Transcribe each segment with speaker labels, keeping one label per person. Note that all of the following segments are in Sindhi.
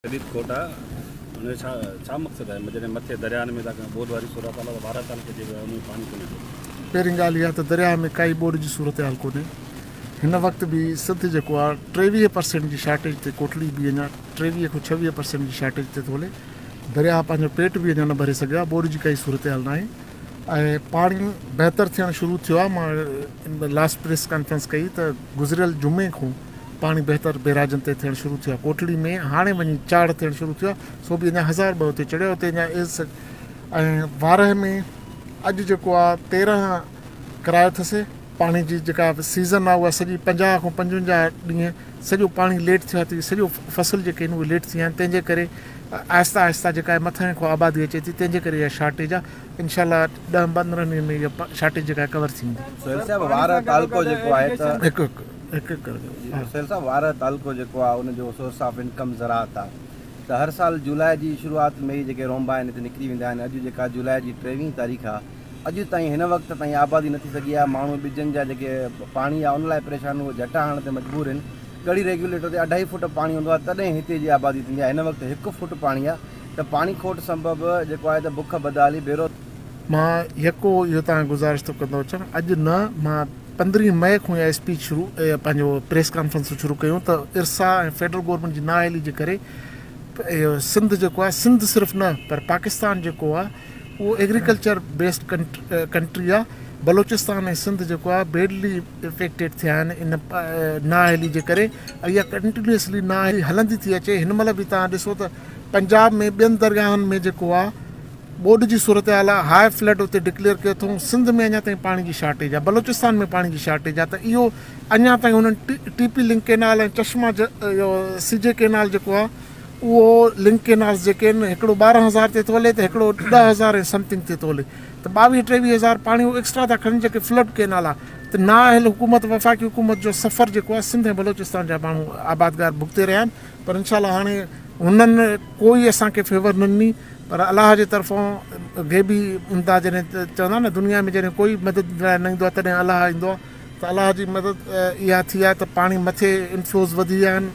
Speaker 1: شديد کوٽ آ ان جو ڇا ڇا مقصد آهي جڏهن مٿي درياهن ۾ ٿا ٻوڏ واري صورت حال آ ته وارهه تعلقي جي ان ۾ پاڻي ڪونهي ٿو.
Speaker 2: پهرين ڳالهه اها ته درياهه ۾ ڪائي ٻوڏ جي صورتحال ڪونهي هن وقت به سنڌ جيڪو آ 23 پرسينٽ جي شارٽيج تي ڪوٽڙي به اڃا 23 کان 26 پرسينٽ جي شارٽيج تي ٿو هلي درياهه پنهنجو پيٽ به اڃا نه ڀري سگهيو آ ٻوڏ جي ڪائي صورتحال ناهي ۽ پاڻي بهتر ٿيڻ شروع ٿيو آ مان لاسٽ پريس ڪانفرنس ڪئي ته گذريل جمعي کان پاڻي بهتر بيراجن تي ٿيڻ شروع ٿيو آهي ڪوٽڙي ۾ هاڻي وڃي چاڙهه ٿيڻ شروع ٿيو آهي سو به اڃا 1002 اتي چڙهيو اتي اڃا ايس ۽ وارهه ۾ اڄ جيڪو آهي 13 ڪرايو اٿس پاڻي جي جيڪا سيزن آهي اها سڄي 50 کان 55 ڏينهن سڄو پاڻي ليٽ ٿيو آهي ته سڄو فصل جيڪي آهن اهي ليٽ ٿي ويا آهن تنهن جي ڪري آهستي آهستي جيڪا آهي مٿان کان آبادي اچي ٿي تنهن جي ڪري اها شارٽيج آهي انشاء الله 10 15 ڏينهن ۾ اها شارٽيج جيڪا آهي ڪور ٿي ويندي.
Speaker 3: سهيل صاحب وارهه تعلقو جيڪو آهي ته
Speaker 2: هڪ هڪ هڪ هڪ ڪري
Speaker 3: جي سهيل صاحب وارهه تعلقو جيڪو آهي ان جو سورس آف انڪم زراعت آهي ته هر سال جولاء جي شروعات ۾ ئي جيڪي رونبا آهن هتي نڪري ويندا آهن اڄ جيڪا جولاء جي 23 تاريخ آهي اڄ تائين هن وقت تائين آبادي نه ٿي سگهي آهي ماڻهو ٻجن جا جيڪي پاڻي آهي ان لاء پريشان اهي جهٽا هڻڻ تي مجبور آهن ڳڙهي ريگيوليٽر تي اڍائي فوٽ پاڻي هوندو آهي تڏهن هتي جي آبادي ٿيندي آهي هن وقت هڪ فوٽ پاڻي آهي ته پاڻي کوٽ سبب جيڪو آهي ته بک بدحالي بيرو
Speaker 2: مان يڪو اهو توهان کي گذارش ٿو ڪندو اچان اڄ نه مان 15 مئي کان اها اسپيچ شروع پنهنجو پريس ڪانفرنسون شروع ڪيون ته ارسا ۽ فيڊرل گورنمينٽ جي نااهلي جي ڪري اهو سنڌ جيڪو آهي سنڌ صرف نه پر پاڪستان جيڪو آهي اهو ايگريڪلچر بيسڊ ڪنٽري آهي بلوچستان ۽ سنڌ جيڪو آهي بيڊلي افيڪٽيڊ ٿيا آهن ان نااهلي جي ڪري اها ڪنٽينيوسلي نااهلي هلندي ٿي اچي هن مهل به توهان ڏسو ته پنجاب ۾ ٻين درگاهن ۾ جيڪو آهي ٻوڏ جي صورتحال آهي، هاء فلڊ اتي ڊڪليئر ڪيو اٿئون، سنڌ ۾ اڃا تائين پاڻي جي شارٽيج آهي، بلوچستان ۾ پاڻي جي شارٽيج آهي ته اهو اڃا تائين انهن ٽي پي لنڪ ڪينال ۽ چشما اهو سي جي ڪينال جيڪو آهي اهو لنڪ ڪينالز جيڪي آهن هڪڙو 12,000 تي ٿو هلي ته هڪڙو 10,000 ۽ سمٿنگ تي ٿو هلي ته 22 23 هزار پاڻي اهو ايڪسٽرا ٿا کڻن جيڪي فلڊ ڪينال آهي ته نااهل حڪومت وفاقي حڪومت جو سفر جيڪو آهي سنڌ ۽ بلوچستان جا ماڻهو آبادگار ڀڳتي رهيا آهن پر انشاء الله هاڻي هنن ڪوئي اسان کي فيور نه ڏني پر الله جي طرفان غيبي امداد جڏهن چوندا نه دنيا ۾ جڏهن ڪوئي مدد لاء نه ايندو آهي تڏهن الله ايندو آهي ته الله جي مدد اها ٿي آهي ته پاڻي مٿي انفلوز وڌي ويا آهن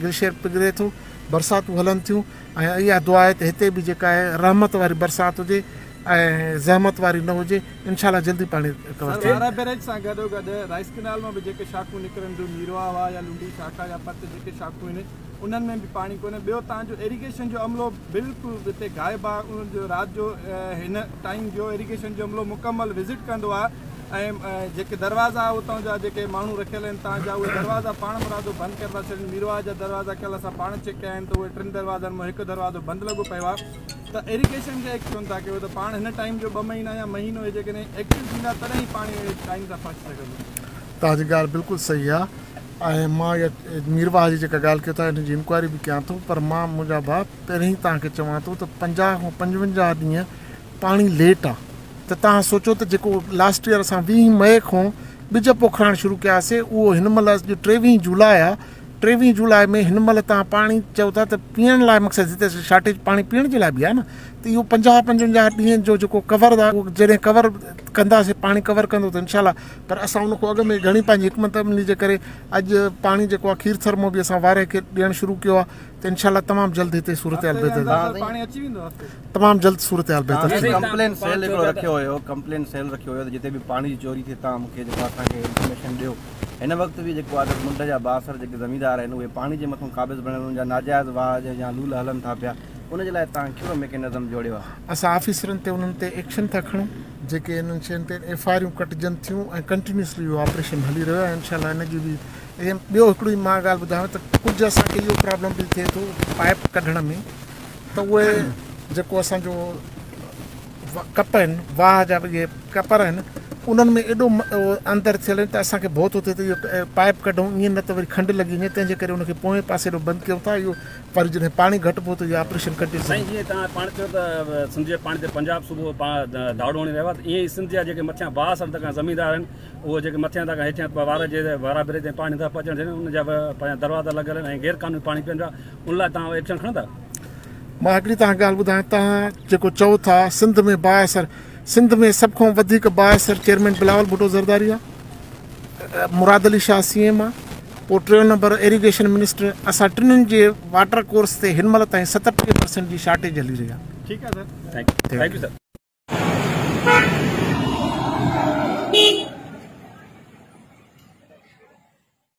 Speaker 2: گليشيئر پگهري ٿو برساتون هلن ٿيون ۽ اها دعا آهي ته هتي به جيڪا آهي رحمت واري برسات هجي ۽ زحمت واري نه هجي انشاء الله جلدي پاڻي ڪور ٿي
Speaker 4: وارهه بئريج سان گڏو گڏ رائيس ڪئنال مان به جيڪي شاخون نڪرن ٿيون ميرواهه واهه يا لنڊي شاخ يا پت جيڪي شاخون آهن انهن ۾ به پاڻي ڪونهي ٻيو تان جو ايريگيشن جو عملو بلڪل هتي غائب آهي ان جو رات جو هن ٽائيم جو ايريگيشن جو عملو مڪمل وزٽ ڪندو آهي ۽ جيڪي دروازا اتان جا جيڪي ماڻهو رکيل آهن تان جا اهي دروازا پاڻ مرادو بند ڪري ٿا ڇڏين ميرواهه جا دروازا ڪل اسان پاڻ چيڪ ڪيا آهن ته اهي ٽن دروازن مان هڪ دروازو بند لڳو پيو آهي ته ايريگيشن کي ايڪٽ ٿا ڪيو ته پاڻ هن ٽائيم جو ٻه مهينا يا مهينو جيڪڏهن ايڪٽو ٿيندا تڏهن ئي پاڻي ٽائيم سان پهچي سگهندو.
Speaker 2: توهان جي ڳالهه بلڪل صحيح آهي ۽ مان اها ميرواهه جي جيڪا ڳالهه ڪيو ٿا ان جي انڪوائري به ڪيان ٿو پر مان منهنجا ڀاء پهرين ئي توهان کي چوان ٿو ته 50 کان 55 ڏينهن پاڻي ليٽ آ ته توهان سوچو ته جيڪو لاسٽ ايئر اسان 20 مئي کان ٻج پوکرائڻ شروع ڪياسي اهو هن مهل اڄ 23 جولاء آ 23 جولاء ۾ هن مهل توهان پاڻي چئو ٿا ته پيئڻ لاء مقصد هتي شارٽيج پاڻي پيئڻ جي لاء به آهي نه ته اهو 50 55 ڏينهن جو جيڪو ڪور آ اهو جڏهن ڪور ڪنداسي پاڻي ڪور ڪندو ته انشاء الله پر اسان ان کان اڳ ۾ گهڻي پنهنجي حڪمت عملي جي ڪري اڄ پاڻي جيڪو آهي کير ٿر مان به اسان وارهه کي ڏيڻ شروع ڪيو آهي ته انشاء الله تمام جلد هتي صورتحال بهتر تمام جلد صورتحال بهتر ٿيندي.
Speaker 3: ڪمپلين سيل هڪڙو رکيو هيو ڪمپلين سيل رکيو هيو ته جتي به پاڻي جي چوري ٿئي تان مون کي جيڪو اسان کي انفارميشن ڏيو هن وقت به جيڪو آهي ته منڍ جا بااثر جيڪي زميندار آهن اهي پاڻي جي مٿون قابض بڻيل انهن جا ناجائز واهه يا لول هلن ٿا پيا ان جي لاء توهان ڪهڙو ميڪنزم جوڙيو آهي؟
Speaker 2: اسان آفيسرن تي انهن تي ايڪشن ٿا کڻون جيڪي انهن شين تي ايف I آريون ڪٽجن ٿيون ۽ ڪنٽينيوسلي اهو آپريشن هلي رهيو آهي انشاء الله ان جي به ۽ ٻيو هڪڙي مان ڳالهه ٻڌايان ته ڪجهه اسان کي اهو پرابلم به ٿئي ٿو پائپ ڪڍڻ ۾ ته اهي جيڪو اسان جو ڪپ آهن واهه جا اهي ڪپر آهن انهن ۾ ايڏو اندر ٿيل آهن ته اسان کي ڀؤ ٿو ٿئي ته اهو پائپ ڪڍون ائين نه ته وري کنڊ لڳي وڃي تنهن جي ڪري ان کي پوئين پاسي ڏو بند ڪيون ٿا اهو پر جڏهن پاڻي گهٽبو ته اهو آپريشن ڪنٽينيو
Speaker 1: سائين جيئن توهان پاڻ چيو ته سنڌ جي پاڻي تي پنجاب صوبو پاڻ ڌاڙو هڻي رهيو آهي ته ائين ئي سنڌ جا جيڪي مٿيان بااثر طبقا زميندار آهن اهي جيڪي مٿيان تان کان هيٺيان وارهه جي وارهه بريج تائين پاڻي نٿا پهچڻ ڏين ان جا به پنهنجا دروازا لڳل آهن ۽ غير قانوني پاڻي پين پيا ان لاء توهان ايڪشن کڻندا؟
Speaker 2: مان هڪڙي توهان کي ڳالهه ٻڌايان توهان جيڪو چئو ٿا سنڌ ۾ بااثر سنڌ ۾ سڀ کان وڌيڪ بااثر چيئرمين بلاول ڀٽو زرداري آهي مراد علي شاهه سي ايم آهي پوء ٽيون نمبر ايريگيشن منسٽر، اسان ٽنهي جي واٽر ڪورس تي هن مهل تائين 37% جي شارٽيج هلي رهي آهي.
Speaker 4: ٺيڪ آهي سر.
Speaker 1: Thank you sir.